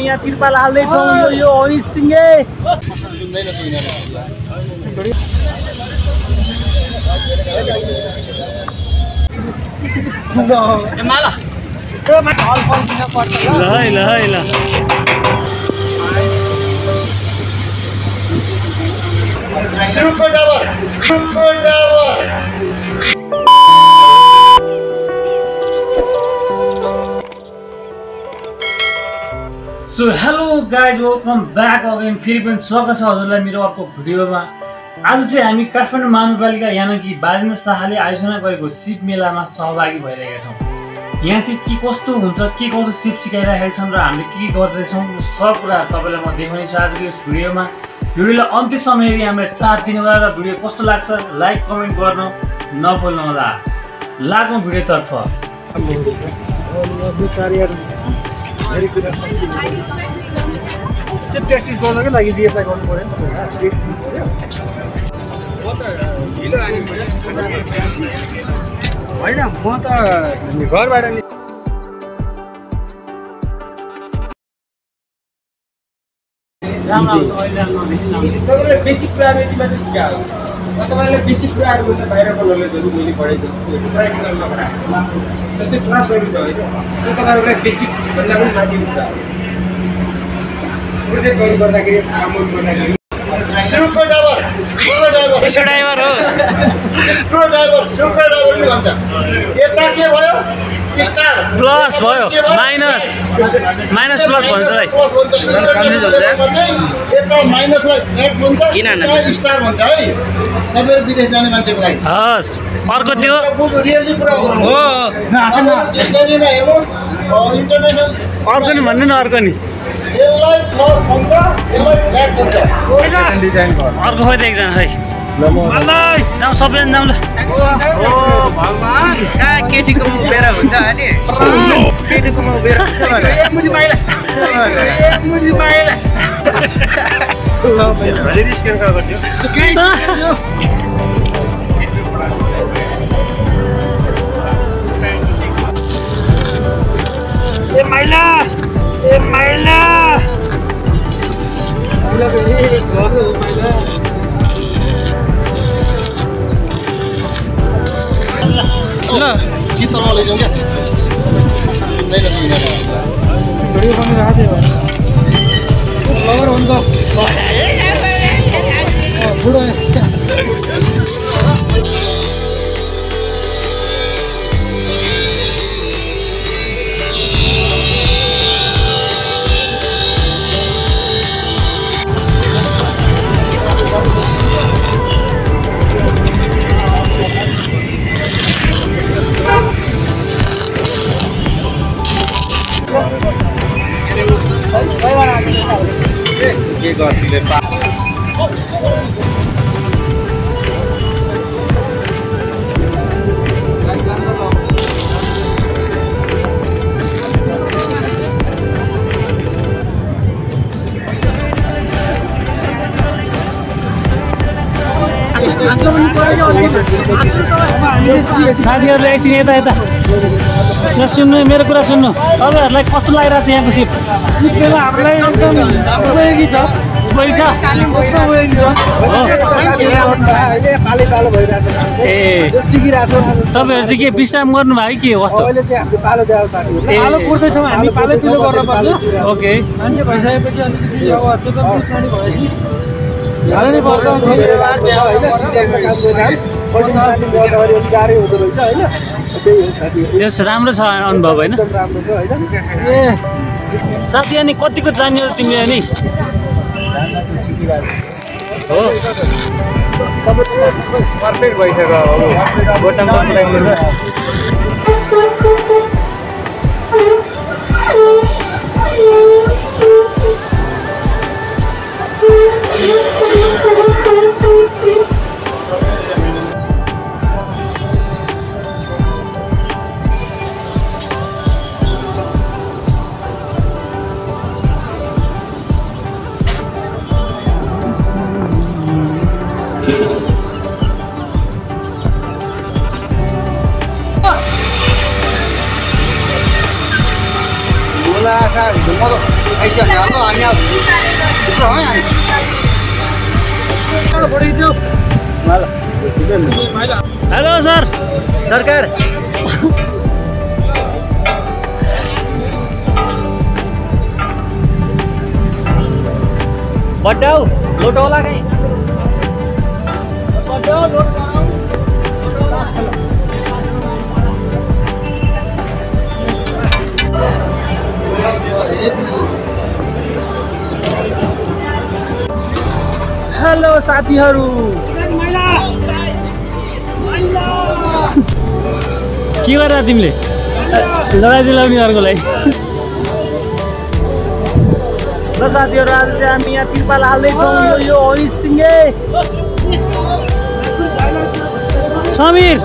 यहाँ तिरपाल हाल्दैछौँ यो अनिश सिंहे so hello guys welcome back again फेरि पनि स्वागत छ हजुरलाई मेरो अर्को भिडियोमा। आज चाहिँ हामी काठमाडौँ महानगरपालिका यानि कि बाजेन्द्र शाहले आयोजना गरेको सिप मेलामा सहभागी भइरहेका छौँ। यहाँ चाहिँ के कस्तो हुन्छ, के कस्तो सिप सिकाइरहेका छन् र हामीले के गर्दैछौँ सब कुरा तपाईँलाई म देखाउने छु आजको यस भिडियोमा। भिडियोलाई अन्त्यसम्म हेरी हामीलाई साथ दिनुहोला र भिडियो कस्तो लाग्छ लाइक कमेन्ट गर्न नभुल्नुहोला। लागौँ भिडियोतर्फ। प्र्याक्टिस गर्नकै लागि बिएफलाई गर्नु पर्यो होइन म त घरबाट तपाईँले बेसिक कुराहरू यति मात्रै सिकायो। तपाईँले बेसिक कुराहरू भन्दा बाहिरको नलेजहरू मैले पढाइदिएको प्र्याक्टिकलमा पढाएको जस्तै क्लासहरू छ होइन, त्यो तपाईँहरूलाई बेसिक भन्दा पनि माथि कुरा प्रोजेक्ट गर्नु पर्दाखेरि काम गर्नु पर्दाखेरि स्क्रुड्राइभर भन्छ। यता के भयो स्टार प्लस भयो माइनस प्लस भन्छ यता माइनसलाई एड भन्छ, स्टार भन्छ है तपाईँहरू विदेश जाने मान्छेको लागि। हस् अर्को त्यो रियली कुरा हो। डिक्सनरीमा हेर्नुहोस् इन्टरनेसनल अर्को नि भन्नु न अर्को नि यसलाई प्लस भन्छ, यसलाई एड भन्छ। डिजाइन गर अर्को खोइ त एकजना है जाउँ सबैजना जाउँ ल। भगवान केटीको बेरा हुन्छ अनि केटीको बेरा एक मुजी पाइला स्क्यान गर्छु ए माइला ल शीतलमा लैजाउँ क्या के गर्थिले साथीहरूले एकछिन यता यहाँ सुन्नु, मेरो कुरा सुन्नु। तपाईँहरूलाई कस्तो लागिरहेको छ यहाँको सिप? हामीलाई एकदम उपयोगी छ। ए तपाईँहरू चाहिँ के विश्राम गर्नुभयो कि के कस्तो? ओके मान्छे भइसकेपछि अलिकति अब चेतन प्राणी भएपछि राम्रो छ अनुभव होइन। ए साथी अनि कतिको जान्यो तिमीले अनि हो पर्फेक्ट भइसक्यो हेलो सर सरकार बड्डाउ लोटो होला कहीं बड्डाउ लोटो हेलो साथीहरु के गरेर तिमीले लडाइँ दिलाउने अर्कोलाई ल साथीहरु आज चाहिँ हामी यहाँ तिरपाल हाल्दैछौँ यो हरिसिंहे समीर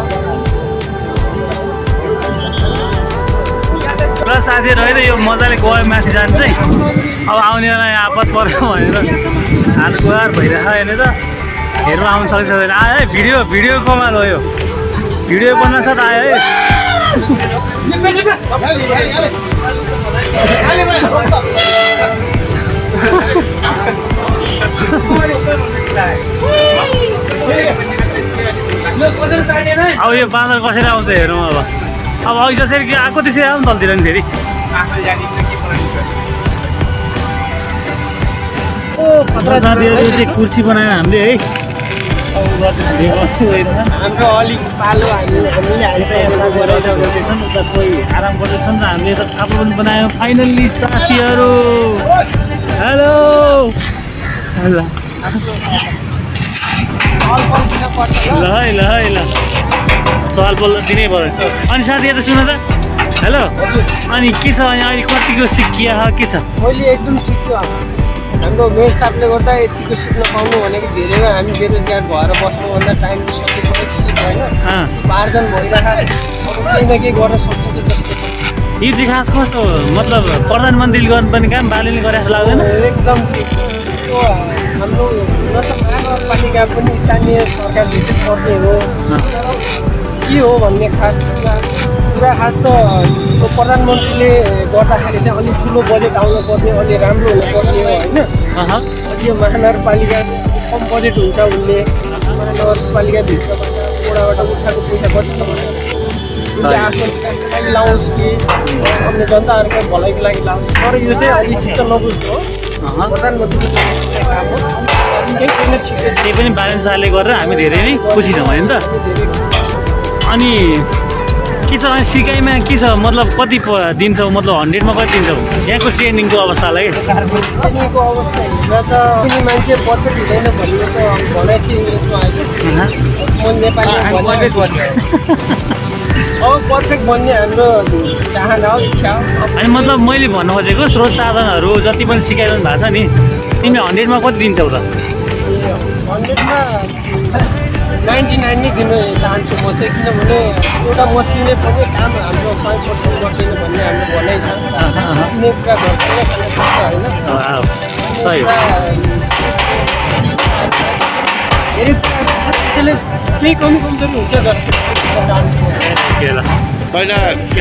र साथीहरु है यो मजाले गयो माथि जान्छ चाहिँ अब आउनेलाई आपत पर्यो भनेर हात गुहार भइरहेछ अहिले त हेर्नु आउनु सक्छ छैन आयो है भिडियो कमाल हो यो भिडियो बन्न साथ आयो है अब यो बाँदर कसरी आउँछ हेरौँ अब अघि जसरी कि आएको त्यसरी आउनु तलतिर नि फेरि साथीहरू चाहिँ कुर्सी बनायो हामीले है हाम्रो अलिक पालो कोही आराम गर्दैछन् र हामीले त थाप्लो पनि बनायौँ फाइनल्ली साथीहरू हेलो ल चहल दिनै पर्यो अनि साथीहरू सुन त हेलो अनि के छ अनि अहिले कतिको सिकिया के छ मैले एकदम ठिक छु हाम्रो मेयर साहबले गर्दा यतिको सिक्न पाउनु भनेको धेरै हो हामी बेरोजगार भएर बस्नुभन्दा टाइम सकेपछि होइन आर्जन भइरहेको अब केही न केही गर्न सकिन्छ जस्तो यो चाहिँ खास कस्तो मतलब प्रधानमन्त्रीले गर्नुपर्ने काम बालीले गरे जस्तो लाग्दैन एकदम हाम्रो न त महानगरपालिका पनि स्थानीय सरकारले चाहिँ पर्ने हो के हो भन्ने खास कुरा खास त प्रधानमन्त्रीले गर्दाखेरि चाहिँ अलिक ठुलो बजेट आउनुपर्ने अलि राम्रो हुनुपर्ने हो होइन यो महानगरपालिका कम बजेट हुन्छ उनले महानगरपालिकाभित्रबाट वडाबाट उठाएको पैसा कति उनले आफ्नो विकासको लागि लाओस् कि अन्य जनताहरूको भलाइको लागि लाओस् तर यो चाहिँ अलिक चित्त नबुझ्नु हो प्रधानमन्त्रीले काम हो केही छैन ठिकै त्यही पनि बालन शाहले गरेर हामी धेरै नै खुसी छौँ होइन त अनि के छ सिकाइमा के छ मतलब कति दिन्छौ मतलब 100 मा कति दिन्छौ यहाँको ट्रेनिङको अवस्थालाई ट्रेनिङको अवस्था हेर्दा त कुनै मान्छे पर्फेक्ट हुँदैन भन्ने त भनाइ चाहिँ इङ्ग्लिसमा आयो म नेपालीमा अब पर्फेक्ट बन्ने हाम्रो चाहना हो इच्छा हो अनि मतलब मैले भन्नु खोजेको स्रोत साधनहरू जति पनि सिकाइरहनु भएको छ नि तिमी 100 मा कति दिन्छौ त 100 मा 99 नै दिन चाहन्छु म चाहिँ किनभने एउटा मसिनले पनि काम हाम्रो 100% गर्दैन भन्ने हाम्रो भनाइ छ कुनै कुरा घरसँगै खान सक्छ होइन सही धेरै त्यसैले केही कमी कमजोरी हुन्छ जस्तो चाहन्छु पहिला के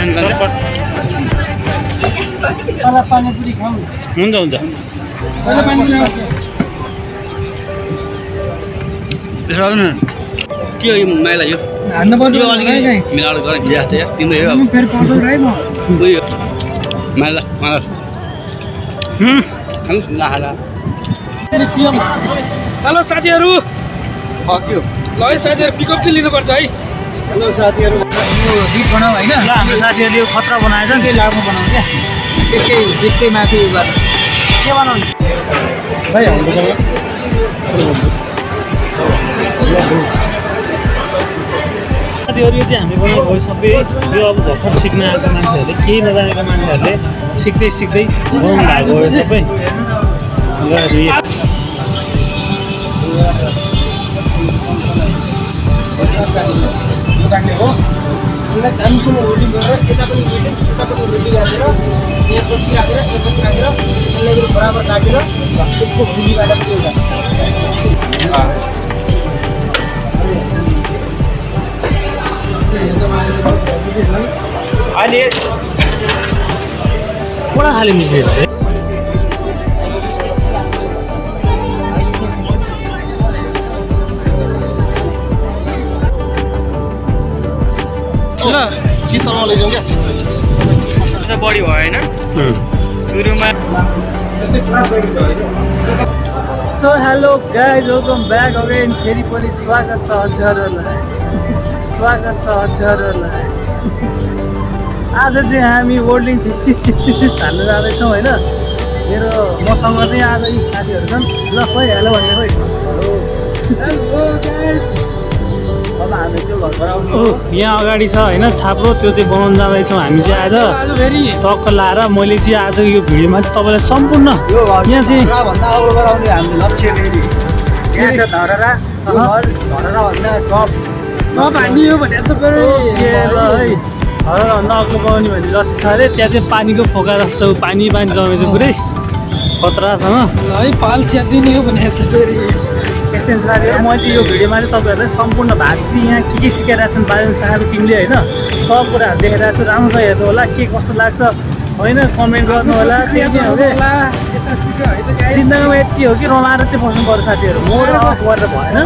खान्छ पानीपुरी खाऊँ हुन्छ पहिला पानीपुरी त्यसो गर्नु के हो यो माइला यो हान्न पर्छ मिलावट गरेर खिजाएको थियो तिम्रो यो फेरि पर्छ है म उयो माइला नहाला हेलो साथीहरू सक्यो ल है साथीहरू पिकअप चाहिँ लिनुपर्छ है हेलो साथीहरू यो गीत बनाऊ होइन ल हाम्रो साथीहरूले यो खतरा बनाएछ केही लामो बनाउँ क्या एकै माथि उयो गरेर के बनाउने भाइ हाम्रो साथीहरू यो चाहिँ हामीले बनाएको सबै यो अब भर्खर सिक्न आएको मान्छेहरूले केही नजानेको मान्छेहरूले सिक्दै बनाउनु भएको हो सबै हो यसलाई दामसँग रोटी गरेर यता पनि रोटी राखेर यहाँ पछि राखेर यसपछि राखेर यसलाई बराबर राखेर यसको भुलीबाट पनि एउटा अहिले पुरा खाले मिस्नेछ है शीतलमा लैजाउँ क्या बढी भयो होइन सुरुमा so hello guys welcome back again फेरि पनि स्वागत छ हजुरहरूलाई आज चाहिँ हामी वर्ल्डिङ चिस हाल्नु जाँदैछौँ होइन मेरो मसँग चाहिँ आज यी साथीहरू छन् ल खोइ हेलो भन्ने खोइ अब हामी त्यो घरबाट आउनु यहाँ अगाडि छ होइन छाप्रो त्यो चाहिँ बनाउनु जाँदैछौँ हामी चाहिँ आज टक्क लाएर मैले चाहिँ आज यो भिडियोमा चाहिँ तपाईँलाई सम्पूर्ण यहाँ चाहिँ यहाँ छ धरहरा भन्दा टप हान्ने हो भने त ल है धरहराभन्दा अग्लो बनाउने भने लक्ष्य छ अरे त्यहाँ चाहिँ पानीको फोका जस्तो पानी जमेछ पुरै खतरासँग है पाल च्यातिने हो भने यस्तै साथीहरू मैले यो भिडियोमा चाहिँ तपाईँहरूलाई सम्पूर्ण भातले यहाँ के सिकाइरहेको छन् बाजेन साहब टिमले होइन सब कुराहरू देखाइरहेको छु राम्रो हेर्नु होला के कस्तो लाग्छ होइन कमेन्ट गर्नु होला जिन्दगीमा यति हो कि रमाएर चाहिँ बस्नु पर्छ साथीहरू मोड अफ गरेर भएन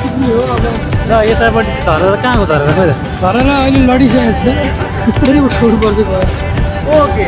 सिक्ने हो अब र यतापट्टि धरेर कहाँको धरेर खोइ धरेर अहिले लडिसकेको छु फेरि उठ्नु पर्छ ओके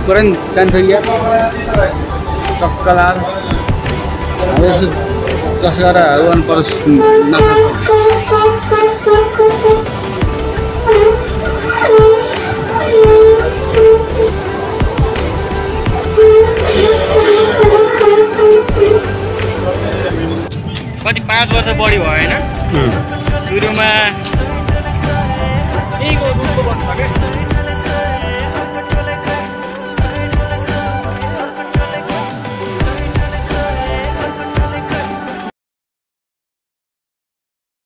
करेन्ट जान्छ या टक्कलाल अब यसो कसो गरेर हाल्नु पर्छ कति 5 वर्ष बढी भयो होइन सुरुमा